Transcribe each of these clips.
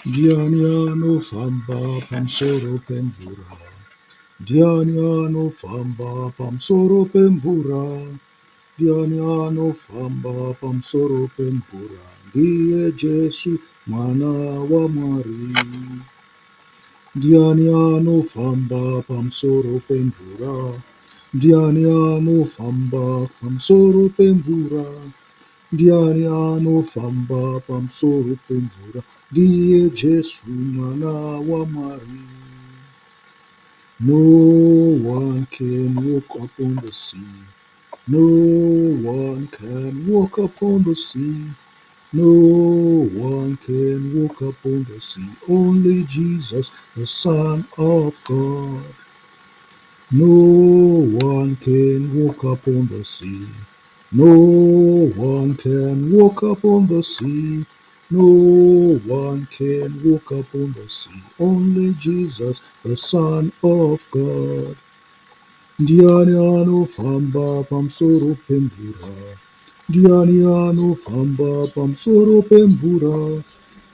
Ndiani anofamba pamusoro pemvura? Ndiani anofamba pamusoro pemvura? Ndiani anofamba pamusoro pemvura? Ndiye Jesu mwana waMwari. Ndiani anofamba pamusoro pemvura? Ndiani anofamba pamusoro pemvura? Ndiani anofamba pamusoro pemvura? Ndiye Jesu mwana waMwari. No one can walk upon the sea. No one can walk upon the sea. No one can walk upon the sea. Only Jesus, the Son of God. No one can walk upon the sea. No one can walk upon the sea. No one can walk upon the sea. Only Jesus, the Son of God. Ndiani anofamba pamusoro pemvura? Ndiani anofamba pamusoro pemvura?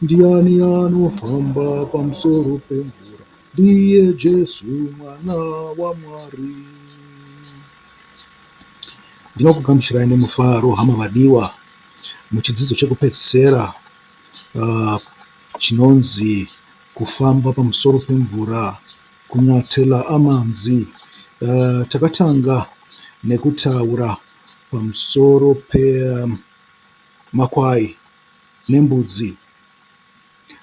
Ndiani anofamba pamusoro pemvura? Ndiye Jesu mwana waMwari. Ndinokugamuchirai nemufaro hama vadiwa muchidzidzo chekupedzisira chinonzi kufamba pamusoro pemvura kunyathela amanzi. Takatanga nekutaura pamusoro pemakwai nembudzi.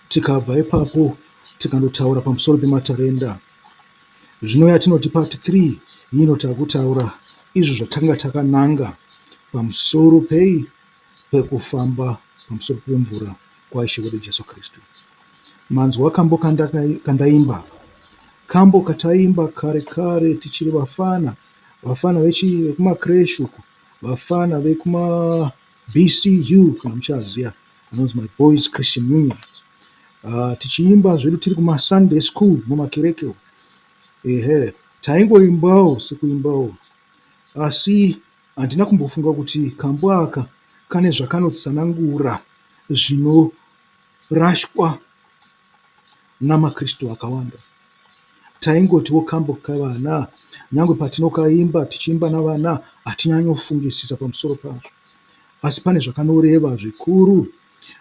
Tikabva ipapo tikandotaura pamusoro pematarenda. Zvino yatinoti part 3 ino takutaura izvo zvatanga takananga pamusoro pei pekufamba pamusoro pemvura kwaIshe wedu Jesu Kristu. Manzwa kambo kandaimba kambo kataimba kare kare tichiri vafana vafana vekumakreshi uku vafana vekuma BCU kana muchaziya anonzi maBoys Christian Union. Tichiimba zvedu tiri kumaSunday school mumakereke umu. Ehe, taingoimbawo sekuimbawo asi handina kumbofunga kuti kambo aka kane zvakanotsanangura zvinorashwa namaKristu akawanda. Taingotiwo kambo kavana nyangwe patinokaimba tichiimba navana hatinyanyofungisisa pamusoro pazvo. Asi pane zvakanoreva zvikuru.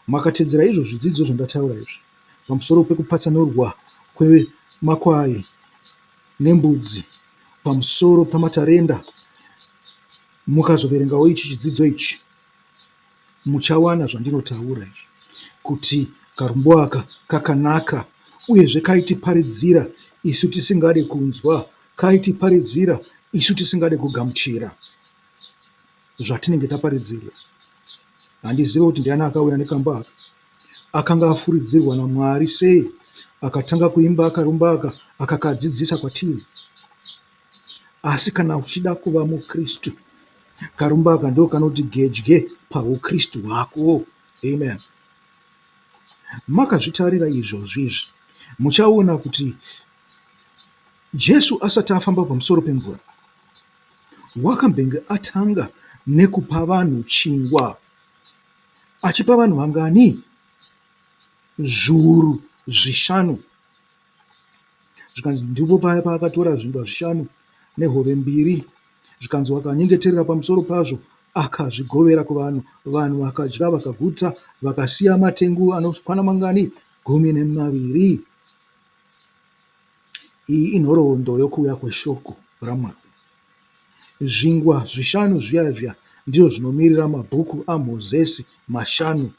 Makatedzera izvo zvidzidzo zvandataura izvi pamusoro pekupatsanurwa kwemakwai nembudzi, pamusoro pamatarenda, mukazoverengawo ichi chidzidzo ichi muchawana zvandinotaura izvi kuti karumbo aka kakanaka uyezve kaitiparidzira isu tisingade kunzwa, kaitiparidzira isu tisingade kugamuchira zvatinenge taparidzirwa. Handizive kuti ndiani akauya nekambo aka. Akanga afuridzirwa naMwari sei akatanga kuimba akarumbo aka akakadzidzisa kwatiri. Asi kana uchida kuva muKristu, karumbo aka ndokanoti gedye pahuKristu hwako. Amen. Makazvitarira izvozvi izvi, muchaona kuti Jesu asati afamba pamusoro pemvura, wakambenge atanga nekupa vanhu chingwa. Achipa vanhu vangani? Zviuru zvishanu. Zvikanzi ndipo paya paakatora zvingwa zvishanu nehove mbiri zvikanzi wakanyengeterera pamusoro pazvo akazvigovera kuvanhu. Vanhu vakadya vakaguta vakasiya matengu anokwana mangani? 12. Iyi inhoroondo yokuuya kweshoko raMwari. Zvingwa zvishanu zviya zviya ndizvo zvinomirira mabhuku aMozisi mashanu.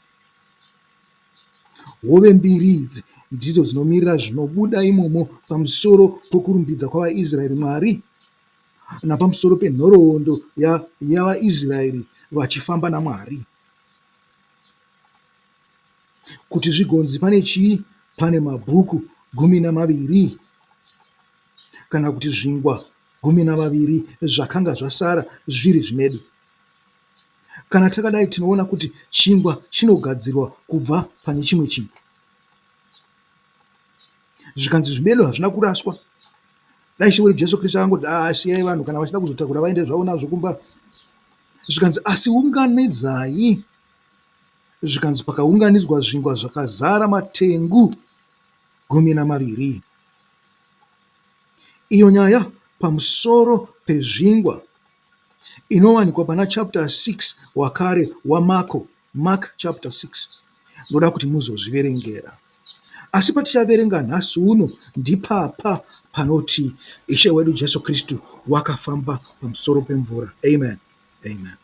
Hove mbiri idzi ndidzo dzinomirira zvinobuda imomo pamusoro pokurumbidza kwavaIsraeri Mwari napamusoro penhoroondo yavaIsraeri vachifamba naMwari. Kuti zvigonzi pane chii? Pane mabhuku 12 kana kuti zvingwa 12 zvakanga zvasara zviri zvimedu. Kana takadai tinoona kuti chingwa chinogadzirwa kubva pane chimwe chingwa. Zvikanzi zvimedu hazvina kuraswa. Dai Ishe wedu Jesu Kristu akangoti ah, siyai vanhu kana vachida kuzotakura vaende zvavo nazvo kumba. Zvikanzi asi unganidzai. Zvikanzi pakaunganidzwa zvingwa zvakazara matengu 12. Iyo nyaya pamusoro pezvingwa inowanikwa pana chapter 6 wakare waMako, Mark chapter 6. Ndoda kuti muzozviverengera. Asi patichaverenga nhasi uno ndipapa panoti Ishe wedu Jesu Kristu wakafamba pamusoro pemvura. Amen. Amen.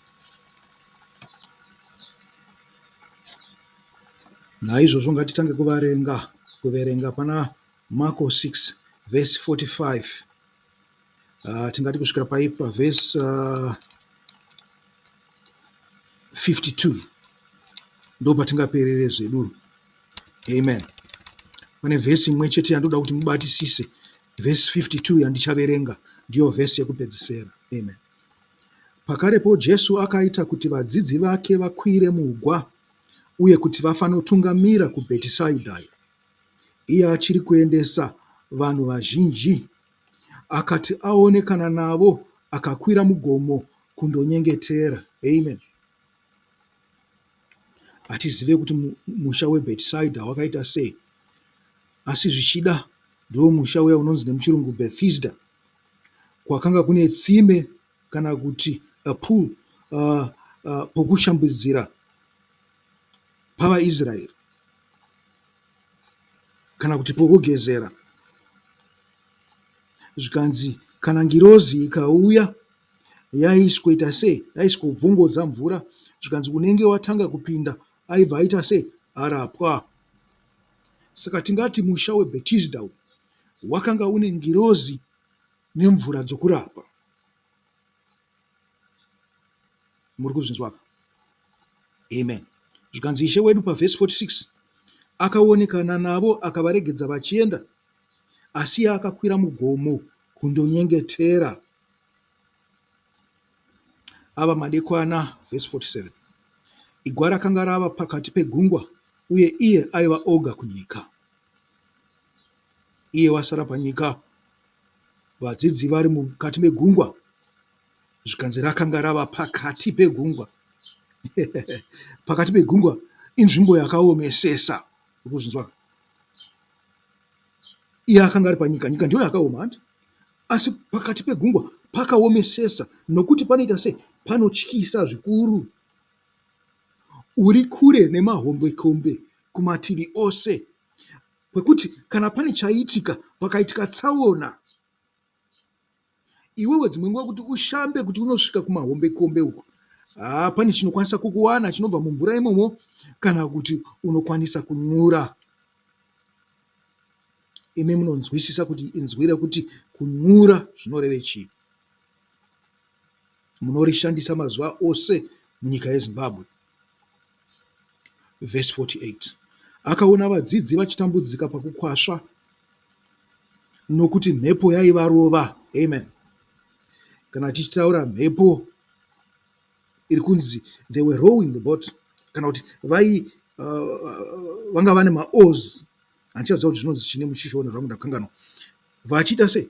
Naizvozvo ngatitange kuvarenga kuverenga pana Marko 6 vhesi 45. Uh, tingati kusvikira pai pavhesi uh, 52 ndo patingaperere zvedu. Amen. Pane vhesi imwe chete yandoda kuti mubatisise, vhesi 52 yandichaverenga ndiyo vhesi yekupedzisera. Amen. Pakarepo Jesu akaita kuti vadzidzi vake vakwire mugwa uye kuti vafanotungamira kuBhetisaidha. Iye achiri kuendesa vanhu vazhinji, akati aonekana navo, akakwira mugomo kundonyengetera. Amen. Hatizive kuti musha weBhetisaidha wakaita sei, asi zvichida ndiwo musha uya unonzi nemuchirungu Bethesda, kwakanga kune tsime kana kuti a pool pokushambidzira pavaIsraeri kana kuti pokugezera. Zvikanzi kana ngirozi ikauya yaiswoita sei? Yaiswobvongodza mvura zvikanzi unenge watanga kupinda aibva aita sei? Arapwa. Saka tingati musha weBhetizda uyu wakanga une ngirozi nemvura dzokurapa. Muri kuzvinzwaka? Amen. Zvikanzi Ishe wedu pavhesi 46 akaonekana navo akavaregedza vachienda, asi iye akakwira mugomo kundonyengetera. Ava madekwana, vhesi 47, igwa rakanga rava pakati pegungwa uye iye aiva oga kunyika. Iye wasara panyika, vadzidzi vari mukati megungwa, zvikanzi rakanga rava pakati pegungwa. Pakati pegungwa inzvimbo yakaomesesa. Urikuzvinzwa? Iye akanga ari panyika, nyika ndiyo yakaoma hanti? Asi pakati pegungwa pakaomesesa nokuti panoita sei? Panotyisa zvikuru. Uri kure nemahombekombe kumativi ose kwekuti kana pane chaitika, pakaitika tsaona, iwewe dzimwe nguva kuti ushambe kuti unosvika kumahombekombe uko, haa pane chinokwanisa kukuwana chinobva mumvura imomo kana kuti unokwanisa kunyura. Imi munonzwisisa kuti inzwi rekuti kunyura zvinoreve chii. Munorishandisa mazuva ose munyika yeZimbabwe. Vhesi 48 Akaona vadzidzi vachitambudzika pakukwasva nokuti mhepo yaivarova. Amen. Kana tichitaura mhepo iri kunzi they were rowing the boat kana kuti vai uh, vanga vane maoars handichaziva kuti zvinonzi chine muchishona zvangu ndakanganwa vachiita sei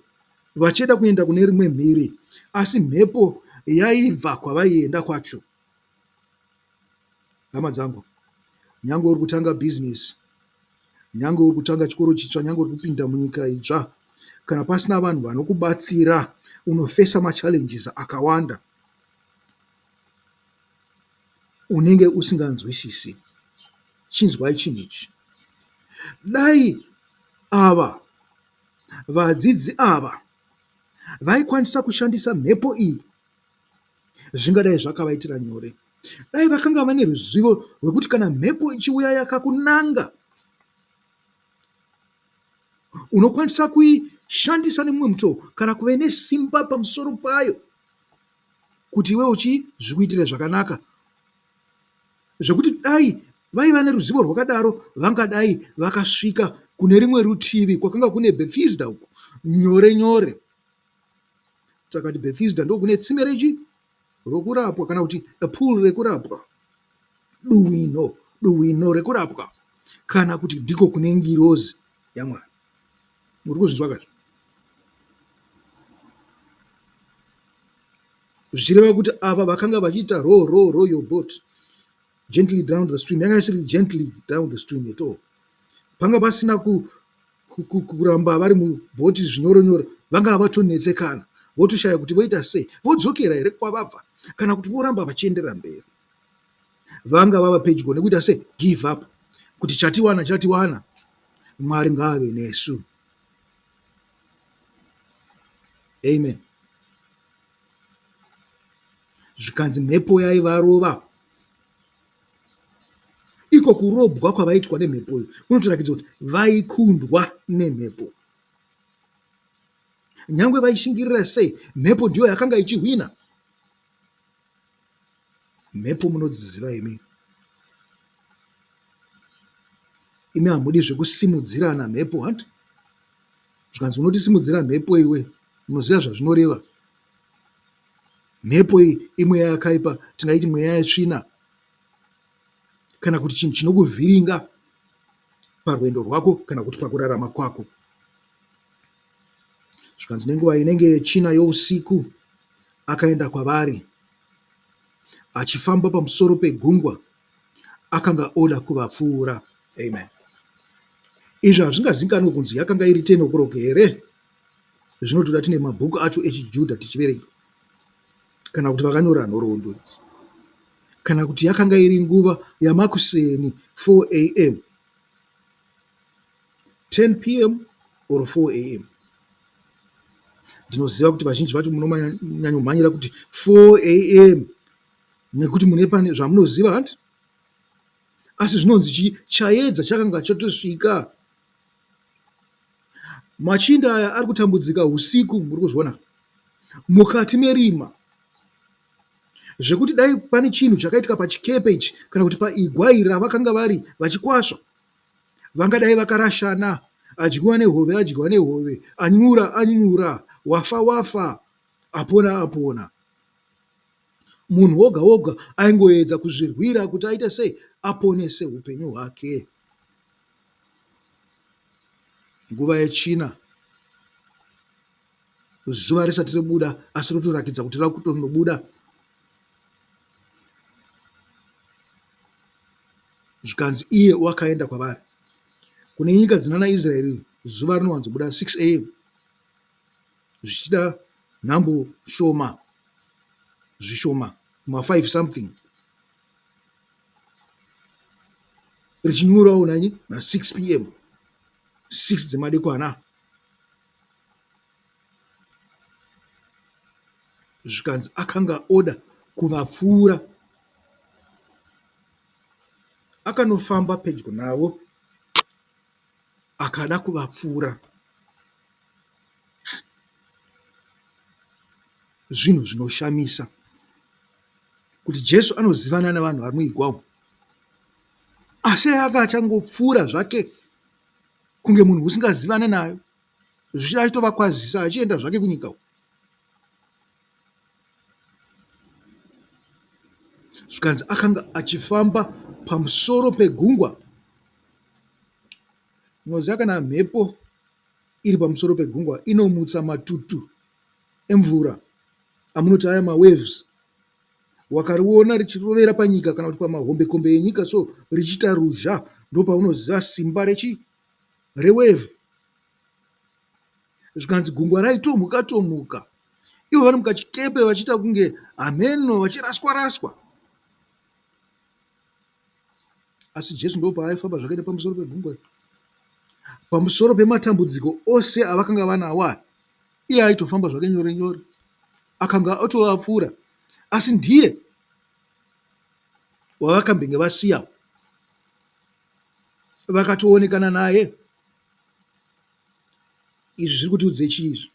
vachienda kuenda kune rimwe mhiri asi mhepo yaibva kwavaienda kwacho Hama dzangu, nyange uri kutanga bhizinesi, nyange uri kutanga chikoro chitsva, nyange uri kupinda munyika itsva, kana pasina vanhu vanokubatsira unofesa machallenges akawanda. Unenge usinganzwisisi. Chinzwai chinhu ichi. Dai ava vadzidzi ava vaikwanisa kushandisa mhepo iyi zvingadai zvakavaitira nyore. Dai vakanga vane ruzivo rwekuti kana mhepo ichiuya yakakunanga, unokwanisa kuishandisa nemumwe mutoo kana kuve nesimba pamusoro payo kuti iwe uchi zvikuitire zvakanaka zvekuti dai vaiva neruzivo rwakadaro vangadai vakasvika kune rimwe rutivi kwakanga kune Bethesda uku nyore nyore. Takati Bethesda ndokune tsime rechi rokurapwa kana kuti a pool rekurapwa, duwino, duwino rekurapwa kana kuti ndiko kune ngirozi yaMwari. Muri kuzvinzwa kazvo? Zvichireva kuti ava vakanga vachiita row row row your boat. Gently down the stream yanga isiri gently down the stream at all. Panga pasina kuramba vari mubhoti zvinyoronyoro, vanga vatonetsekana votoshaya kuti voita sei, vodzokera here kwavabva kana kuti voramba vachienderera mberi. Vanga vava pedyo nekuita sei, give up, kuti chatiwana chatiwana, Mwari ngaave nesu. Amen. Zvikanzi mhepo yaivarova. Iko kurobwa kwavaitwa nemhepo iyo kunotorakidza kuti vaikundwa nemhepo. Nyangwe vaishingirira sei, mhepo ndiyo yakanga ichihwina. Mhepo munodziziva imi. Imi hamudi zvekusimudzirana mhepo hanti? Zvikanzi unotisimudzira mhepo iwe, unoziva zvazvinoreva. Mhepo iyi imweya yakaipa, tingaiti mweya yetsvina kana kuti chinhu chinokuvhiringa parwendo rwako kana kuti pakurarama kwako. Zvikanzi nenguva inenge yechina yousiku akaenda kwavari achifamba pamusoro pegungwa akanga oda kuvapfuura. Amen. Izvi hazvingazikanwe kunzi yakanga iri 10 o'clock here? Zvinotoda tine mabhuku acho echiJudha tichiverenga kana kuti vakanyora nhoroondo idzi kana kuti yakanga iri nguva yamakuseni 4 am 10 pm or 4 am ndinoziva kuti vazhinji vacho munonyanyomhanyira kuti 4 am nekuti mune pane zvamunoziva hanti asi zvinonzi chii chaedza chakanga chatosvika Machinda aya ari kutambudzika husiku muri kuzviona mukati merima zvekuti dai pane chinhu chakaitika pachikepe ichi kana kuti paigwa iri ravakanga vari vachikwasva vangadai vakarashana adyiwa nehove adyiwa nehove anyura anyura wafa wafa apona apona. Munhu woga woga aingoedza kuzvirwira kuti aite sei aponese upenyu hwake. Nguva yechina zuva risati robuda asi rotorakidza kuti rakutonobuda. Zvikanzi iye wakaenda kwavari. Kune nyika dzinana Israeri zuva rinowanzobuda 6 am zvichida nhambo shoma zvishoma kuma 5 something richinyurawo nani na 6 pm 6 dzemadekwana zvikanzi akanga oda kuvapfuura akanofamba pedyo navo akada kuvapfuura. Zvinhu zvinoshamisa kuti Jesu anozivana nevanhu vari muigwa umu asi anga achangopfuura zvake kunge munhu usingazivane nayo zvichida achitovakwazisa achienda zvake kunyika uku. Zvikanzi akanga achifamba pamusoro pegungwa. Unoziva kana mhepo iri pamusoro pegungwa inomutsa matutu emvura amunoti aya mawaves. Wakariona richirovera panyika kana kuti pamahombekombe enyika so richiita ruzha ndopaunoziva simba rechi rewave. Zvikanzi gungwa raitomhuka tomhuka ivo vari mukachikepe vachiita kunge hameno vachiraswa raswa. Asi Jesu ndopaaifamba zvake nepamusoro pegungwa iri. Pamusoro pematambudziko ose avakanga vanawo aya, iye aitofamba zvake nyore nyore. Akanga otovapfuura, asi ndiye wavakambenge vasiya. Vakatoonekana naye. Izvi zviri kutiudzei chii izvi?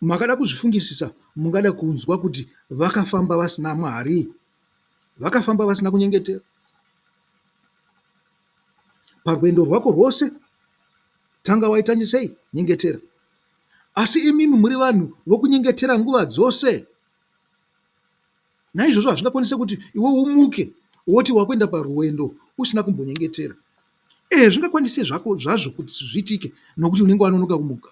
Makada kuzvifungisisa mungada kunzwa kuti vakafamba vasina Mwari. Vakafamba vasina kunyengetera. Parwendo rwako rwose tanga waita sei? Nyengetera. Asi imimi muri vanhu vokunyengetera nguva dzose. Naizvozvo hazvingakwanise kuti iwe umuke woti wakuenda parwendo usina kumbonyengetera. Ehe, zvingakwanise zvako zvazvo kuti zviitike nokuti unenge wanonoka kumuka.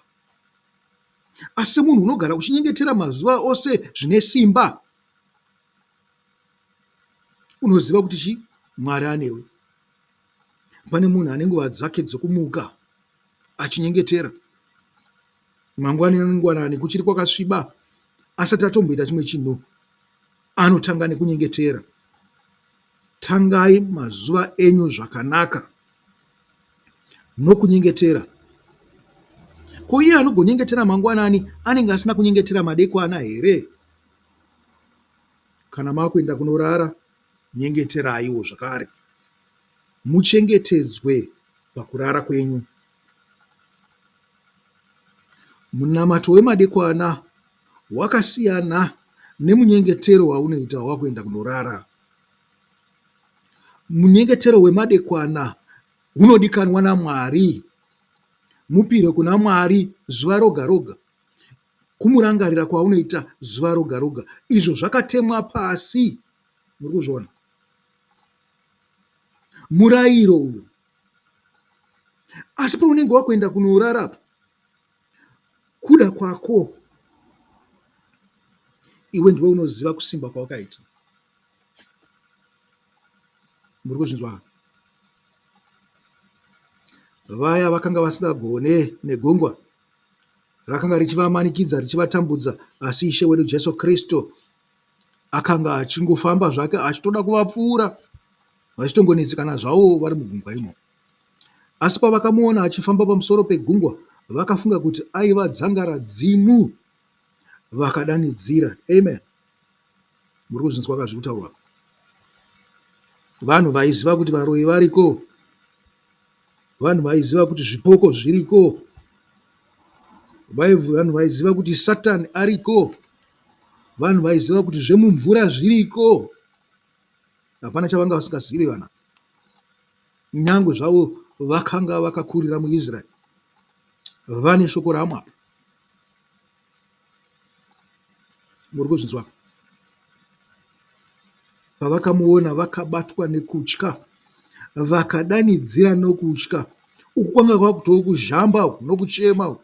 Asi munhu unogara uchinyengetera mazuva ose zvine simba. Unoziva kuti chii? Mwari anewe. Pane munhu ane nguva dzake dzokumuka achinyengetera. Mangwanani-ngwanani kuchiri kwakasviba asati atomboita chimwe chinhu anotanga nekunyengetera. Tangai mazuva enyu zvakanaka nokunyengetera. Ko iye anogonyengetera mangwanani anenge asina kunyengetera madekwana here? Kana makuenda kunorara nyengeteraiwo zvakare muchengetedzwe pakurara kwenyu. Munamato wemadekwana wakasiyana nemunyengetero waunoita wakuenda kunorara. Munyengetero wemadekwana unodikanwa naMwari. Mupiro kuna Mwari zuva roga roga. Kumurangarira kwaunoita zuva roga roga. Izvo zvakatemwa pasi. Muri kuzviona? Murayiro uyu. Asi paunenge wakuenda kunorara apa, kuda kwako iwe ndiwe unoziva kusimba kwawakaita. Muri kuzvinzwa? Vaya vakanga vasingagone negungwa rakanga richivamanikidza richivatambudza, asi Ishe wedu Jesu Kristu akanga achingofamba zvake achitoda kuvapfuura vachitongonetsekana zvavo vari mugungwa imomo. Asi pavakamuona achifamba pamusoro pegungwa vakafunga kuti aiva dzangaradzimu vakadanidzira. Amen. Muri kuzvinzwa ka zviri kutaurwa? Vanhu vaiziva kuti varoyi variko. Vanhu vaiziva kuti zvipoko zviriko. Vanhu vaiziva kuti Satani ariko. Vanhu vaiziva kuti zvemumvura zviriko. Hapana chavanga vasingazivi vana. Nyangwe zvavo vakanga vakakurira muIsraeri. Vane shoko raMwari. Muri kuzvinzwa? Pavakamuona vakabatwa nekutya, vakadanidzira nokutya. Uku kwanga kwakutoo kuzhamba uku nokuchema uku.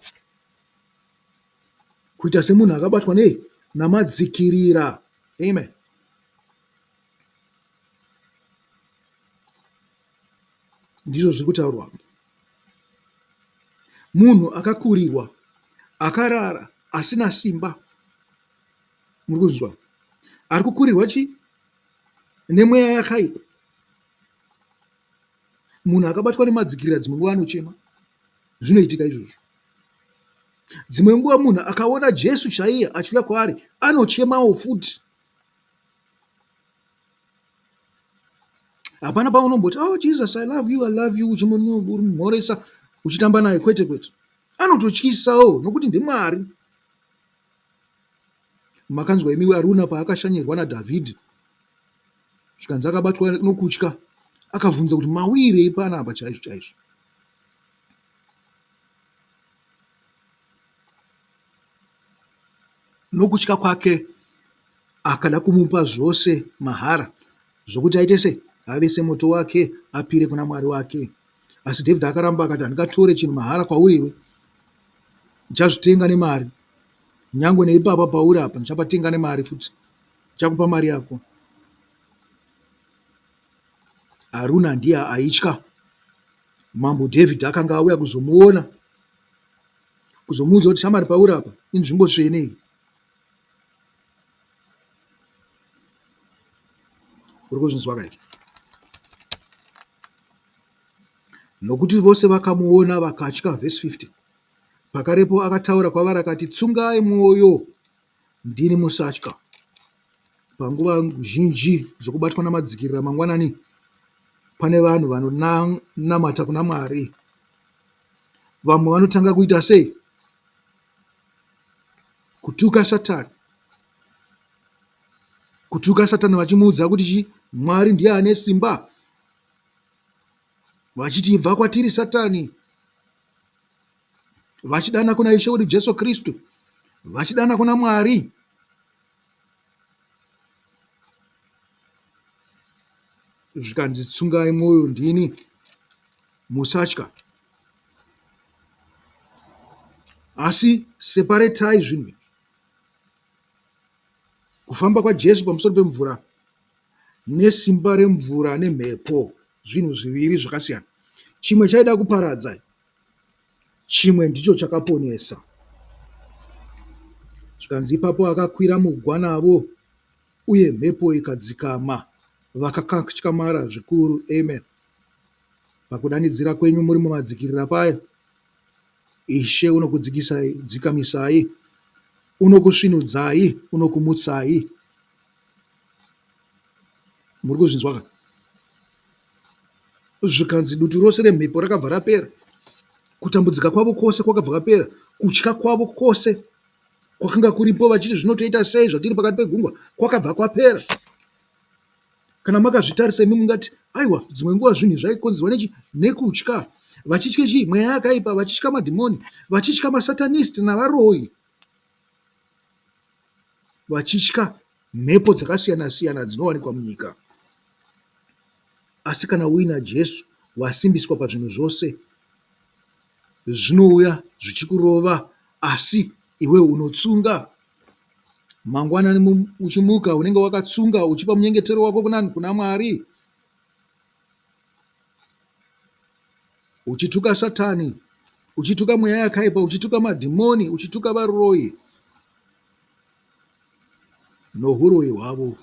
Kuita semunhu akabatwa nei? Namadzikirira. Amen. Ndizvo zviri kutaurwa apa. Munhu akakurirwa, akarara asina simba. Muri kuzvinzwa? Ari kukurirwa chii? Nemweya yakaipa. Munhu akabatwa nemadzikirira dzimwe nguva anochema. Zvinoitika izvozvo. Dzimwe nguva munhu akaona Jesu chaiye achiuya kwaari anochemawo futi. Hapana paunomboti oh Jesus I love you, I love you uchimhoresa uchitamba naye kwete kwete. Anototyisawo nokuti ndiMwari. Makanzwa imiwe Aruna paakashanyirwa naDhavhidhi zvikanzi akabatwa nokutya akabvunza kuti mawirei panapa chaizvo chaizvo. Nokutya kwake akada kumupa zvose mahara zvokuti aite sei? Avese moto wake apire kuna Mwari wake. Asi David akaramba akati, handingatore chinhu mahara kwauri iwe, ndichazvitenga nemari. Nyangwe neipapa pauri apa ndichapatenga nemari futi, ndichakupa mari yako. Aruna ndiye aitya. Mambo David akanga auya kuzomuona, kuzomuudza kuti shamwari pauri apa inzvimbo tsvene iyi. Uri kuzvinzwa ka izvi? Nokuti vose vakamuona vakatya. Vhesi 50. Pakarepo akataura kwavari akati, Tsungai mwoyo, ndini musatya. Panguva zhinji dzokubatwa namadzikirira mangwanani, pane vanhu vanonamata kuna Mwari. Vamwe vanotanga kuita sei? Kutuka Satani. Kutuka Satani vachimuudza kuti chii? Mwari ndiye ane simba. Vachiti ibva kwatiri Satani. Vachidana kuna Ishe wedu Jesu Kristu. Vachidana kuna Mwari. Zvikanzi tsungai mwoyo ndini musatya. Asi separetai zvinhu izvi. Kufamba kwaJesu pamusoro pemvura. Nesimba remvura nemhepo, zvinhu zviviri zvakasiyana. Chimwe chaida kuparadza, chimwe ndicho chakaponesa. Zvikanzi ipapo akakwira mugwa navo, uye mhepo ikadzikama, vakakatyamara zvikuru. Amen. Pakudanidzira kwenyu muri mumadzikirira paya, Ishe unokudzikamisai, unokusvinudzai, unokumutsai. Muri kuzvinzwa ka? Zvikanzi dutu rose remhepo rakabva rapera. Kutambudzika kwavo kwose kwakabva kwapera. Kutya kwavo kwose kwakanga kuripo vachiti zvino toita sei zvatiri pakati pegungwa kwakabva kwapera. Kana makazvitarisa imi mungati aiwa dzimwe nguva zvinhu zvaikonzerwa nechi nekutya. Vachitya chii? Mweya yakaipa, vachitya madhimoni, vachitya masatanist navaroyi. Vachitya mhepo dzakasiyana siyana dzinowanikwa munyika. Asi kana uina Jesu wasimbiswa pazvinhu zvose, zvinouya zvichikurova asi iwe unotsunga. Mangwanani uchimuka unenge wakatsunga uchipa munyengetero wako kunani? Kuna Mwari. Uchituka Satani, uchituka mweya yakaipa, uchituka madhimoni, uchituka varoyi nohuroyi hwavo.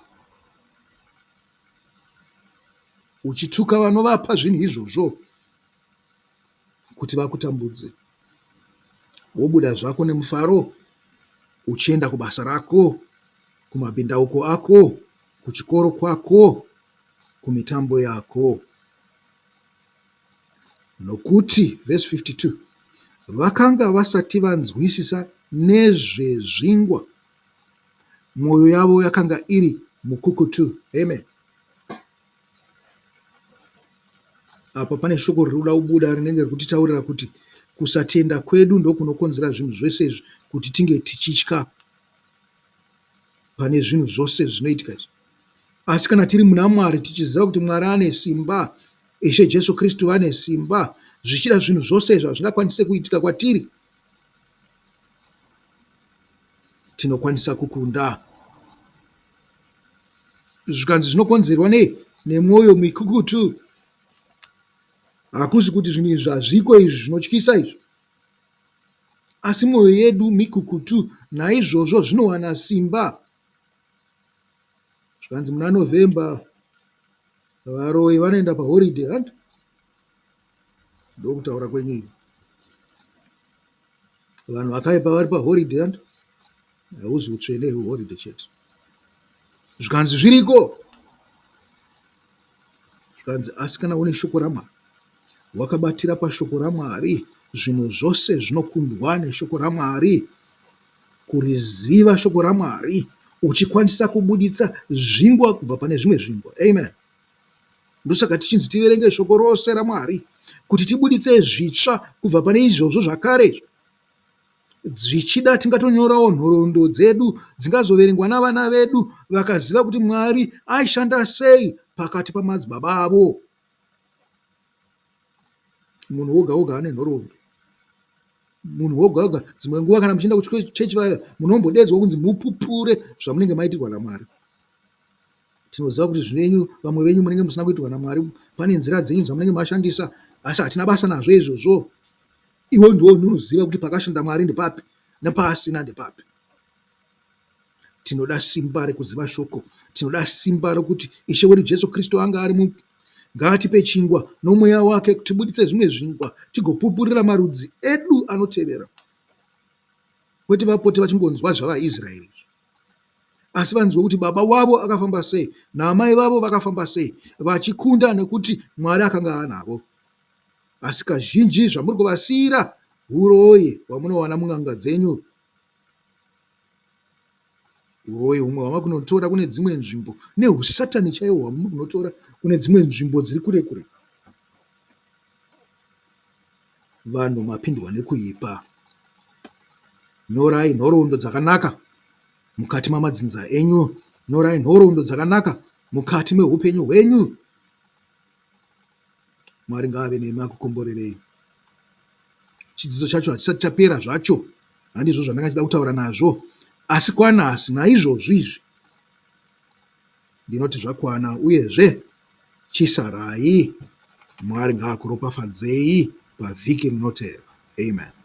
Uchituka vanovapa zvinhu izvozvo kuti vakutambudze. Wobuda zvako nemufaro uchienda kubasa rako, kumabhindauko ako, kuchikoro kwako, kumitambo yako. Nokuti, vhesi 52, vakanga vasati vanzwisisa nezvezvingwa, mwoyo yavo yakanga iri mukukutu. Amen. Apa pane shoko riri kuda kubuda rinenge riri kutitaurira kuti kusatenda kwedu ndokunokonzera zvinhu zvese izvi kuti tinge tichitya pane zvinhu zvose zvinoitika izvi. Asi kana tiri muna Mwari tichiziva kuti Mwari ane simba, Ishe Jesu Kristu vane simba, zvichida zvinhu zvose izvi hazvingakwanise kuitika kwatiri. Tinokwanisa kukunda. Zvikanzi zvinokonzerwa nei? Nemwoyo mikukutu. Hakusi kuti zvinhu izvi hazviko izvi zvinotyisa izvi. Asi mwoyo yedu mikukutu, naizvozvo zvinowana simba. Zvikanzi muna November varoyi vanoenda paholiday hanti? Ndokutaura kwenyu imi. Vanhu vakaipa vari paholiday hanti? Hauzi hutsvene huholiday chete. Zvikanzi zviriko. Zvikanzi asi kana une shoko raMwari wakabatira pashoko raMwari zvinhu zvose zvinokundwa neshoko raMwari. Kuriziva shoko raMwari uchikwanisa kubuditsa zvingwa kubva pane zvimwe zvingwa. Amen. Ndosaka tichinzi tiverenge shoko rose raMwari kuti tibuditse zvitsva kubva pane izvozvo zvakare izvo. Zvichida tingatonyorawo nhoroondo dzedu dzingazoverengwa navana vedu vakaziva kuti Mwari aishanda sei pakati pamadzibaba avo. Munhu woga woga ane nhoroondo. Munhu woga woga dzimwe nguva kana muchienda kuchechi vaya munombodedzwa kunzi mupupure zvamunenge maitirwa naMwari. Tinoziva kuti zvenyu vamwe venyu munenge musina kuitirwa naMwari, pane nzira dzenyu dzamunenge mashandisa asi hatina basa nazvo izvozvo. Iwe ndiwe unoziva kuti pakashanda Mwari ndepapi nepaasina ndepapi. Tinoda simba rekuziva shoko. Tinoda simba rokuti Ishe wedu Jesu Kristu anga ari mu ngaatipe chingwa nomweya wake tibuditse zvimwe zvingwa tigopupurira marudzi edu anotevera. Kwete vapote vachingonzwa zvavaIsraeri izvi. Asi vanzwe kuti baba wavo akafamba sei naamai vavo vakafamba sei vachikunda nekuti Mwari akanga anavo. Asi kazhinji zvamuri kuvasiira huroyi hwamunowana mun'anga dzenyu. Huroyi humwe hwamakunotora kune dzimwe nzvimbo nehusatani chaihwo hwamuri kunotora kune dzimwe nzvimbo dziri kure kure. Vanhu mapindwa nekuipa. Nyorai nhoroondo dzakanaka mukati mamadzinza enyu. Nyorai nhoroondo dzakanaka mukati mehupenyu hwenyu. Mwari ngaave nemi akukomborerei. Chidzidzo chacho hachisati chapera zvacho, handizvo zvandanga ndichida kutaura nazvo, asi kwanhasi naizvozvi izvi Ndinoti zvakwana uyezve chisarai. Mwari ngaakuropafadzei pavhiki rinotevera. Amen.